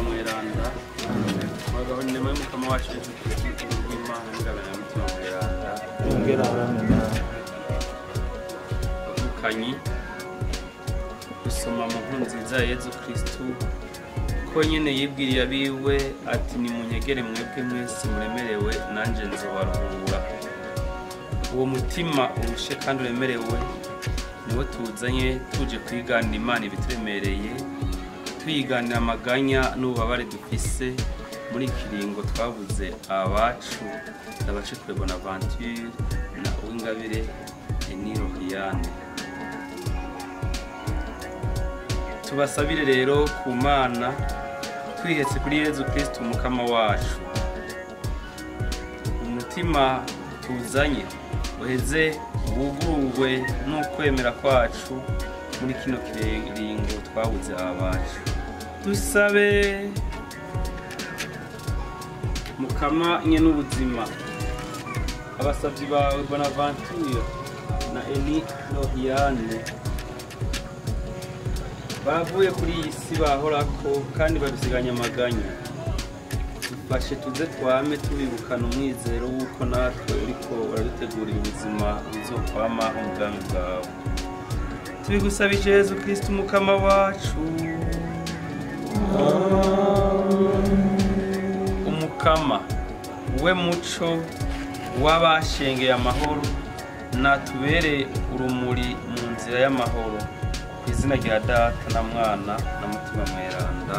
Mweranda mwagaho nema y'Umukama wacu Yesu Kristo w'Imana n'ingabire ya Mutima Mweranda Mukanyi gusoma mu nkuru nziza ya Yezu Kristo ko nyene yibwiriye abiwe ati nimunyegere mwebwe mwese muremerewe nanje nzobaruhura. Uwo mutima urushe kandi uremerewe niwo tuzanye tuje kwiganira Imana ibituremereye, tuyiganira amaganya n'ububabare dufise muri kiringo twabuze abacu Ndabashikwe Bonaventure na Uwingabire Eniro Liliane. Tubasabire rero ku Mana twihetse kuri Yezu Kristo Umukama wacu. Umutima tuzanye uheze wugururwe n'ukwemera kwacu muri kino kiringo twabuze abacu. Dusabe Mukama nye n'ubuzima abasavyi bawe Bonaventure na Eni Loriane bavuye kuri iyi si bahorako kandi badusiganya amaganya. Dufashe tuze twame tubibukana umwizero w'uko natwe uriko uradutegurira ubuzima buzokwama ubwami bwawe. Tubigusabije Yezu Kristo Umukama wacu. Umukama we muco w'abashengeye amahoro, natubere urumuri mu nzira y'amahoro. Ku izina rya Data na Mwana na Mutima Mweranda.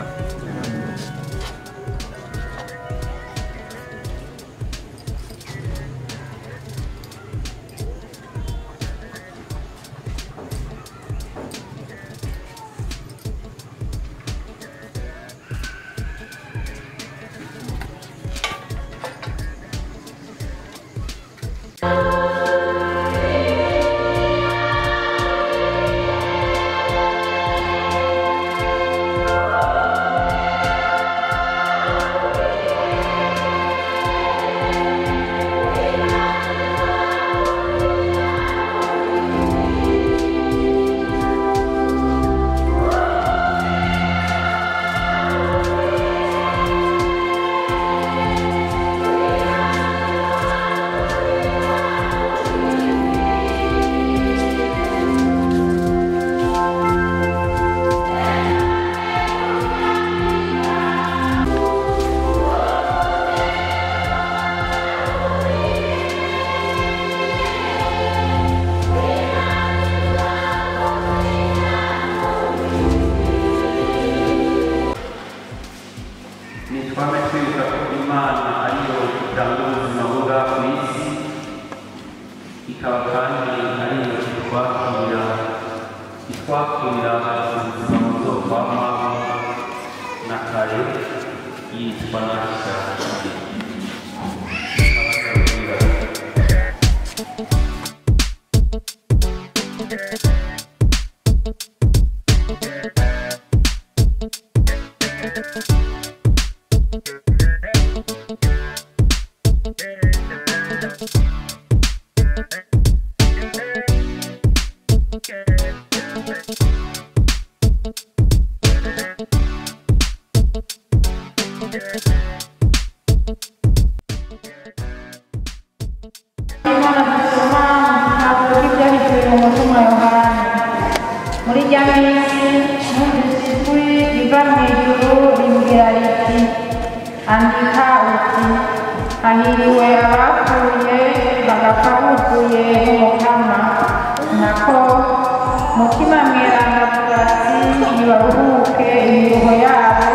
Twame twibuka ko Imana ariyo itanga ubuzima bwa ku isi, ikaba kandi ariyo itwakira ubuzima buzokwamaho na kare yitwa Nasha. Thank you. Minsi numvise ijwi riva mu ijuru rimbwira riti: "Andika uti: Hahiriwe abapfuye bagapfa buzuye Umukama." Nako Mutima Mweranda avuga ati: "Nibaruhuke imiruho yabo,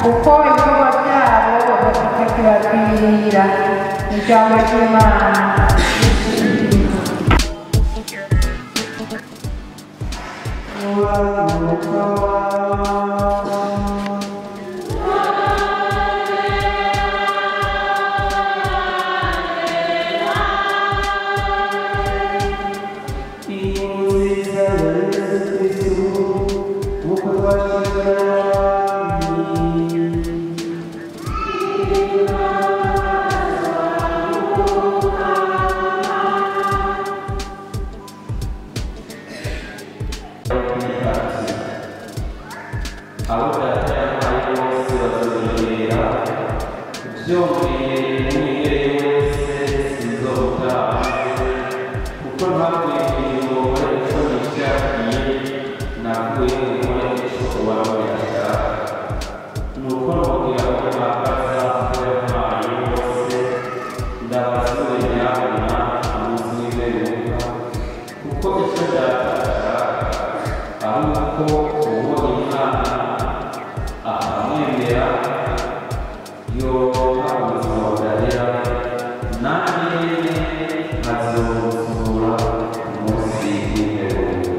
kuko ibikorwa byabo bitakibagwirira." Ijambo ry'Imana. Abo Data yampaye bose bazonyegera, byongeye unyegereye wese sinzomuta hanze, kuko ntavuye mu ngo nkore ico nishakiye, navuye ngo nkore ico uwantumye ashaka. Nuko nogira ko mpagaza abo yampaye bose, ndabazure nyabuna umunsi w'imperuka, kuko ico Data ashaka ari uko uwo Imana akamwemera yoronka ubuzima budahera, nanjye nyene nkazomuzura ku munsi w'imperuka.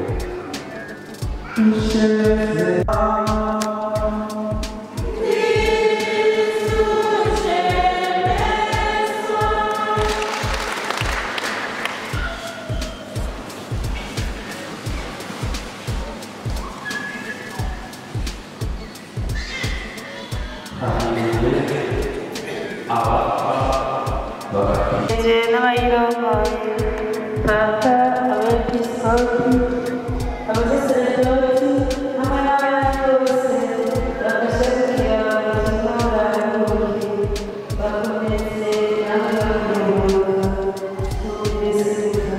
Hahiriwe abapfa bagapfa N'abayirongoye, papa, abepiskopi, abasaseredoti hamwe n'abandi bose bafashe kugira ubutumwa burambuye, bakomeze namwe bakuruhuka tubisuka.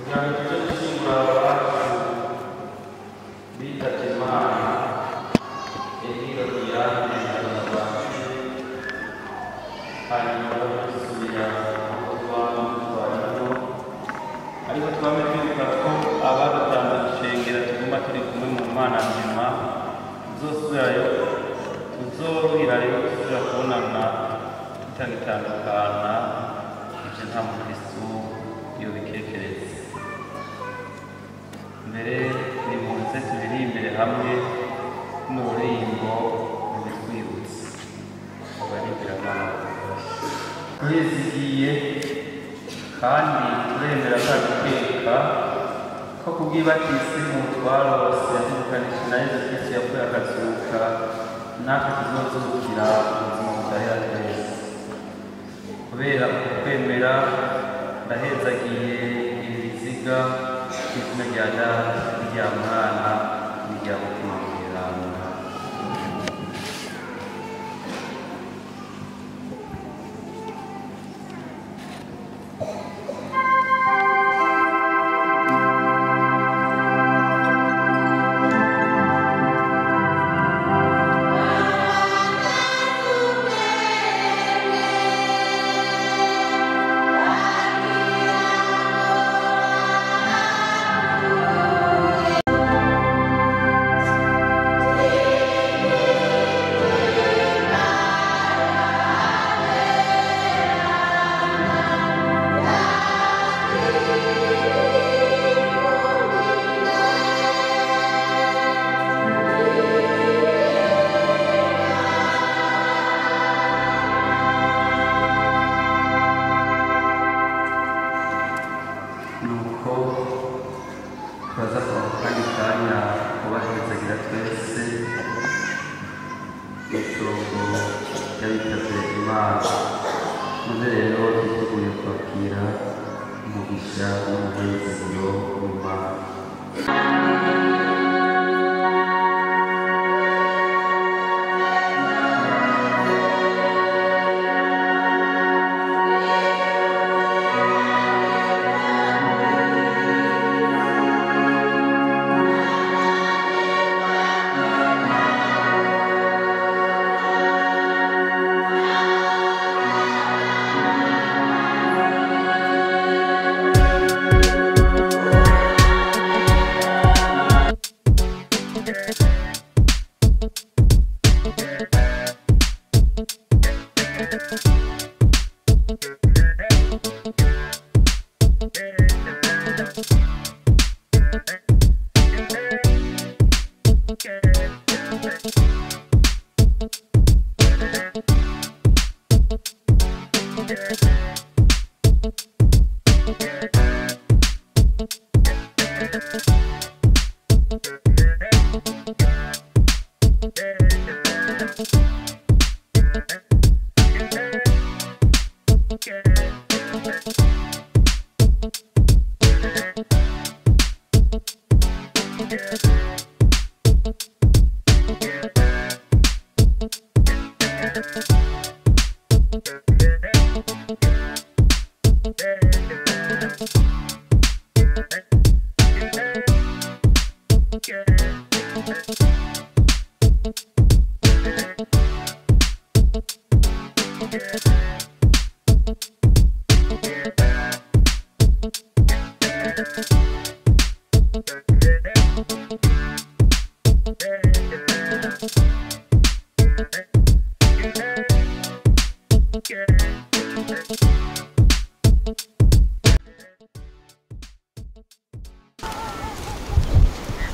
Kugira ngo tujye gushyingura abacu bitabye Imana, Emile Diane na Bacu, hanyuma dusubira aho twari, ariko twame twibuka ko abadutanze gushengera tuguma turi kumwe mu Mana nzima, tuzosubirayo, tuzoruhirayo, tuzosubira kubonana tutagitandukana. Ibyo nta mukristu yobikekereza. Mbere nimuze tubirimbire hamwe n'ururimbo rubitwibutse. Abaririmbira Imana badufashe. Turizigiye kandi turemera atagukeka ko kubw'ibatisimu twarose yadukanije na Yezu Kristu yapfuye akazuka, natwe tuzozukira ubuzima budahera twese. Kubera uku kwemera ndahezagiye ibi biziga ku izina rya Data n'irya Mwana n'irya Mutima Mweranda. Nuko turaza kuva kandi kanya kubahezagira twese itongo ry'abitabye Imana. Muze rero twiteguye kwakira umugisha n'umuhezagiro w'Imana.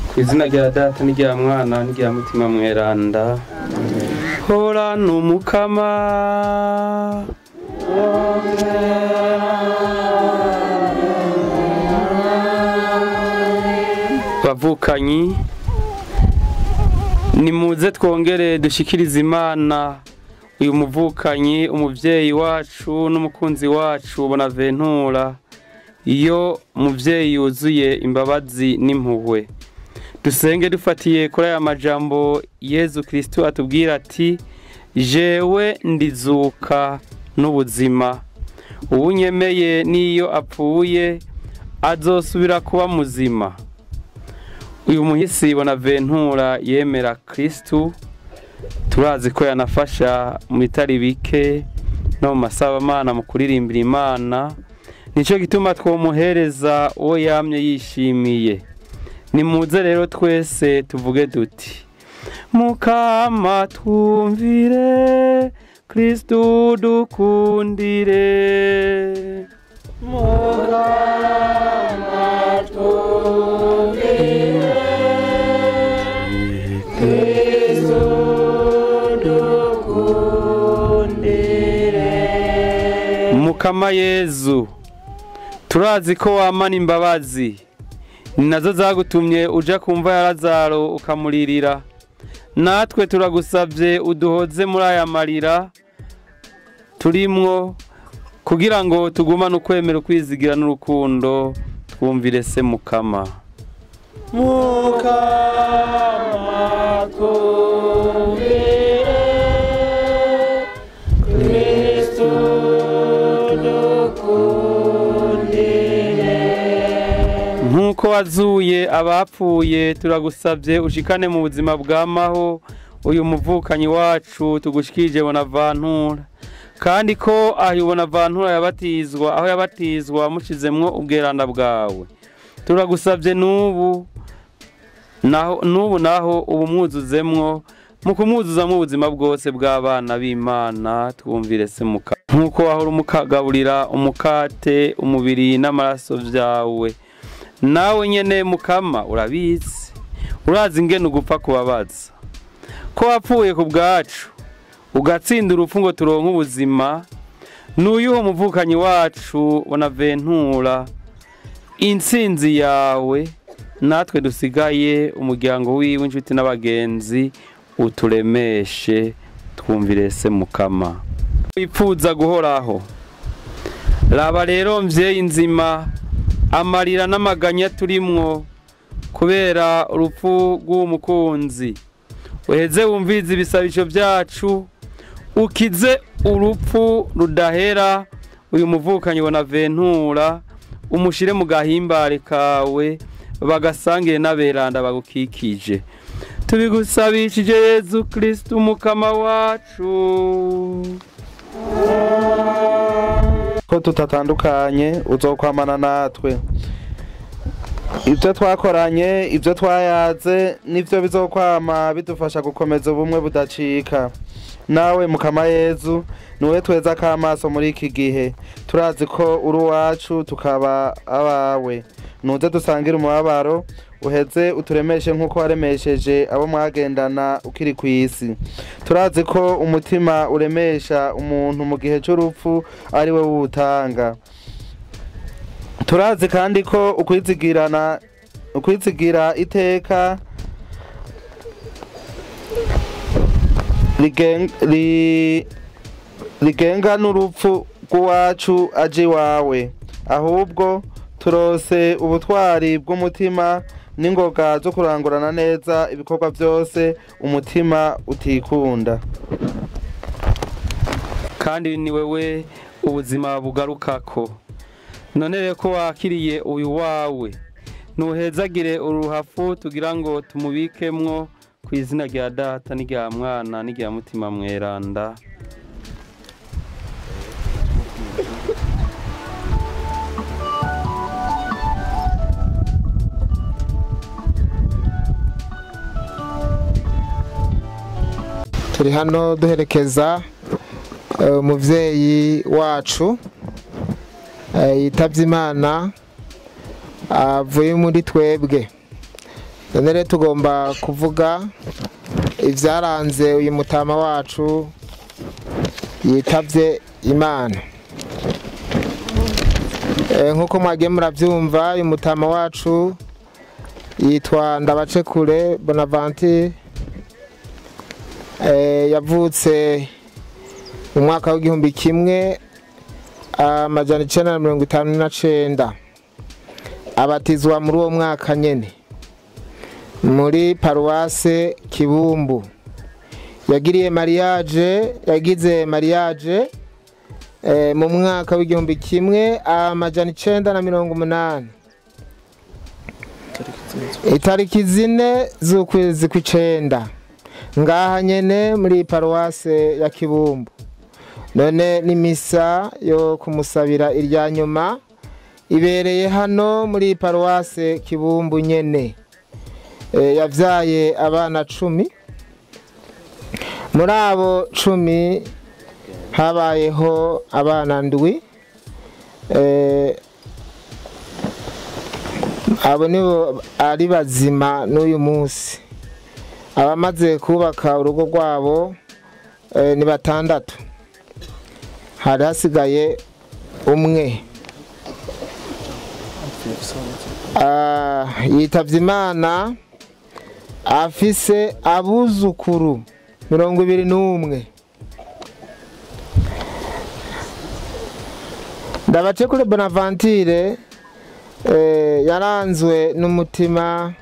Ku izina rya Data n'irya Mwana n'irya Mutima Mweranda. Horana Umukama. Bavukanyi, nimuze twongere dushikirize Imana uyu muvukanyi, umuvyeyi wacu n'umukunzi wacu Bonaventura, iyo muvyeyi yuzuye imbabazi n'impuhwe. Dusenge dufatiye kuri aya majambo Yezu Kristo atubwira ati: jewe ndizuka n'ubuzima, uwunyemeye niyo apfuye azosubira kuba muzima. Uyu muhisi Bonaventura yemera Kristu, turazi ko yanafasha mu bitari bike no mu masabamana mu kuririmbira Imana. Nico gituma twomuhereza uwo yamye yishimiye. Nimuze rero twese tuvuge duti: Mukama twumvire, Kristu dukundire. Mukama twumvire, Kristu dukundire. Mukama Yezu, turazi ko wamana imbabazi, ni nazo zagutumye uja kumva ya Lazaro ukamuririra. Natwe turagusabye uduhoze muri aya marira turimwo, kugira ngo tugumane ukwemera, ukwizigira n'urukundo. Twumvire se Mukama. Mukama twumvire, Kristu dukundire. Nkuko wazuye abapfuye, turagusabye ushikane mu buzima bw'amaho uyu muvukanyi wacu tugushikije Bonaventura, kandi ko aho Bonaventura yabatizwa, aho yabatizwa mushizemwo ubweranda bwawe. Turagusabye n'ubu naho ubu mwuzuzemwo mu kumwuzuzamwo ubuzima bwose bw'abana b'Imana. Twumvire se Mukama. Nkuko wahora umukagaburira umukate, umubiri n'amaraso vyawe, nawe nyene Mukama urabizi, urazi ingene ugupfa kubabaza, ko wapfuye ku bwacu ugatsinda urupfu ngo turonke ubuzima. N'uyuho muvukanyi wacu Bonaventura intsinzi yawe, natwe dusigaye umuryango wiwe, inshuti n'abagenzi, uturemeshe. Twumvire se Mukama. Wipfuza guhoraho. Raba rero mvyeyi nzima, amarira n'amaganya turimwo kubera urupfu rw'umukunzi, uheze wumvize ibisabisho byacu, ukize urupfu rudahera uyu muvukanyi Bonaventura, umushire mu gahimbare kawe, bagasangire n'aberanda bagukikije. Tubigusabishije Yezu Kristu Mukama wacu. Ko tutatandukanye uzokwamana natwe. Ibyo twakoranye, ibyo twayaze, nivyo bizokwama bidufasha gukomeza ubumwe budacika. Nawe Mukama Yezu, niwe tweza kamaso muri iki gihe. Turazi ko uri uwacu tukaba abawe. Nuze dusangire umubabaro, uheze uturemeshe nk'uko waremesheje abo mwagendana ukiri ku isi. Turazi ko umutima uremesha umuntu mu gihe c'urupfu ari we wutanga. Turazi kandi ko ukwizigira iteka rigenga n'urupfu rw'uwacu aje iwawe. Ahubwo turose ubutwari bw'umutima n'ingoga zo kurangurana neza ibikorwa byose umutima utikunda. Kandi ni wewe ubuzima bugarukako. None rero ko wakiriye uyu wawe, nuhezagire uruhafu tugira ngo tumubikemwo, ku izina rya Data n'irya Mwana n'irya Mutima Mweranda. Turi hano duherekeza umuvyeyi wacu yitavye Imana avuye muri twebwe. None rero tugomba kuvuga ivyaranze uyu mutama wacu yitavye Imana. Nkuko mwagiye muravyumva, uyu mutama wacu yitwa Ndabacekure Bonaventure. Yavutse mu mwaka w'1959, abatizwa muri uwo mwaka nyene muri paruwase Kibumbu. Yagiriye mariage, yagize mariage mu mwaka w'1980. Itariki 4 z'ukwezi kw'icenda ngaha nyene muri paruwase ya Kibumbu. None ni misa yo kumusabira irya nyuma ibereye hano muri paruwase Kibumbu nyene. Yavyaye abana 10. Muri abo 10 habayeho abana 7. Abo nibo ari bazima n'uyu munsi. Abamaze kubaka urugo rwabo ni 6. Hari hasigaye umwe. Yitavye Imana afise abuzukuru 21. Ndabacekure Bonaventure yaranzwe n'umutima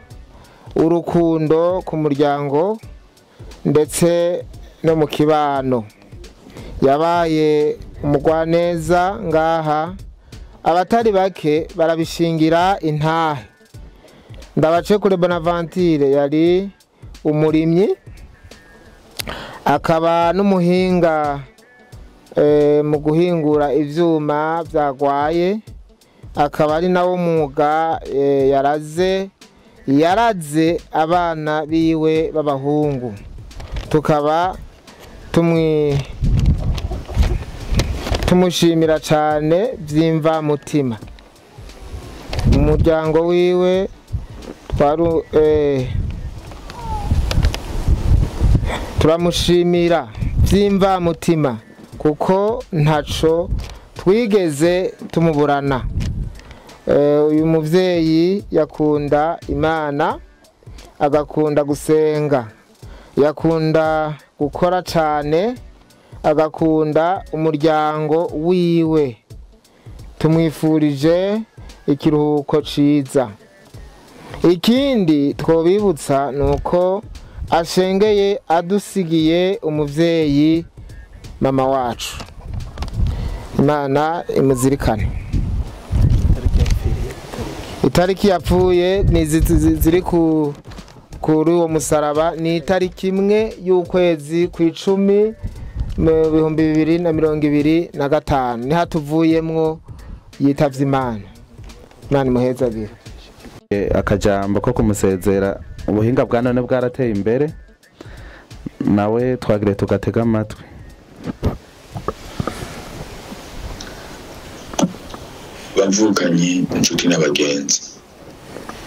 urukundo ku muryango ndetse no mu kibano. Yabaye umugwaneza ngaha, abatari bake barabishingira intahe. Ndabacekure Bonaventure yari umurimyi akaba n'umuhinga mu guhingura ivyuma vyagwaye, akaba ari nawo mwuga yaraze abana biwe b'abahungu. Tukaba tumushimira cyane byimva mutima. Umuryango wiwe turamushimira byimva mutima kuko ntaco twigeze tumuburana. Uyu muvyeyi yakunda Imana, agakunda gusenga, yakunda gukora cyane, agakunda umuryango wiwe. Tumwifurije ikiruhuko ciza. Ikindi twobibutsa nuko ashengeye adusigiye umuvyeyi mama wacu. Imana imuzirikane. Itariki yapfuye ni ziri kuri uwo musaraba, ni itariki 1 y'ukwezi kw'icumi mu 2025. Ni hatuvuyemwo yitavye Imana. Imana imuhezagire. Akajambo ko kumusezera, ubuhinga bwa none bwarateye imbere, nawe twagire tugatega amatwi. Bavukanye inshuti n'abagenzi,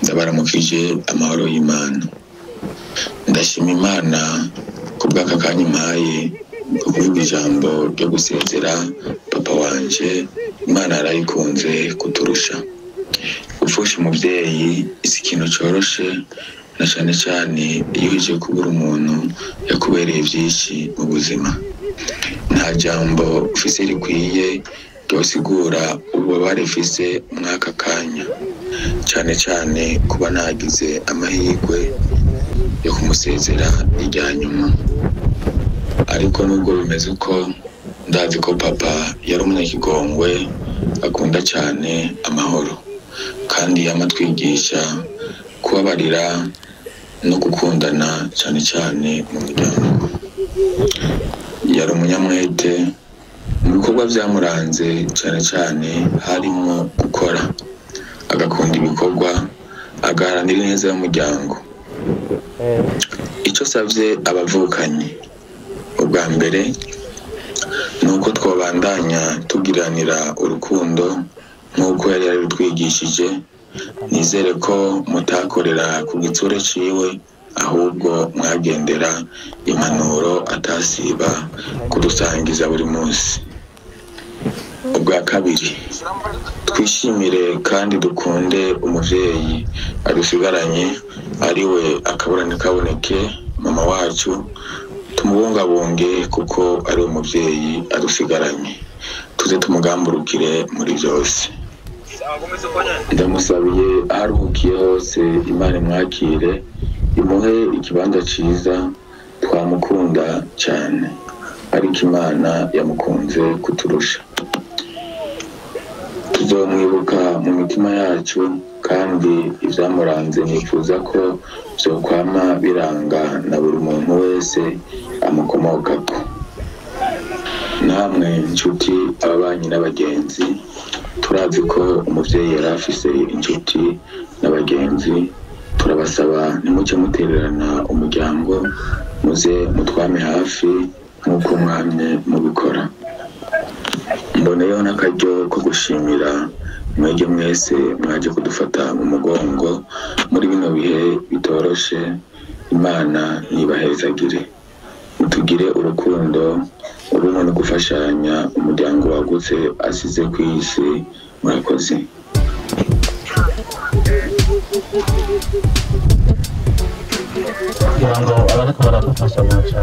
ndabaramukije amahoro y'Imana. Ndashima Imana kubw'aka kanya impaye ko kuvuga ijambo ryo gusezera papa wanje. Imana yarayikunze kuturusha. Gupfusha umuvyeyi si ikintu coroshe, na cane cane iyo uje kubura umuntu yakubereye vyinshi mu buzima. Nta jambo ufise rikwiye ryosigura ububabare mfise mw'aka kanya, cane cane kuba nagize amahirwe yo kumusezera irya nyuma. Ariko nubwo bimeze uko, ndazi ko papa yari umunyakigongwe, akunda cane amahoro, kandi yamatwigisha kubabarira no gukundana cane cane mu muryango. Yari umunyamwete mu bikorwa vyamuranze, cane cane harimwo gukora, agakunda ibikorwa, agaharanira ineza y'umuryango. Ico savye abavukanyi ubwa mbere nuko twobandanya tugiranira urukundo nk'uko yari yarabitwigishije. Nizere ko mutakorera ku gitsure ciwe, ahubwo mwagendera impanuro atasiba kudusangiza buri munsi. Ubwa kabiri, twishimire kandi dukunde umuvyeyi adusigaranye, ariwe akabura ntikaboneke, mama wacu. Tumubungabunge kuko ari umuvyeyi adusigaranye, tuze tumugamburukire muri byose. Ndamusabiye aho aruhukiye hose, Imana imwakire, imuhe ikibanza ciza. Twamukunda cyane, ariko Imana yamukunze kuturusha. Tuzomwibuka mu mitima yacu kandi ivyamuranze nifuza ko vyokwama biranga na buri muntu wese amukomokako. Namwe nshuti, ababanyi n'abagenzi, turazi ko umuvyeyi yari afise inshuti n'abagenzi. Turabasaba ntimuce mutererana umuryango, muze mutwame hafi nk'uko mwamye mubikora. Mboneyeho n'akaryo ko gushimira mwebwe mwese mwaje kudufata mu mugongo muri bino bihe bitoroshe. Imana nibahezagire, mutugire urukundo, ubumwe no gufashanya umuryango wagutse asize ku isi. Murakoze. Kugira ngo abariko baradufasha boca.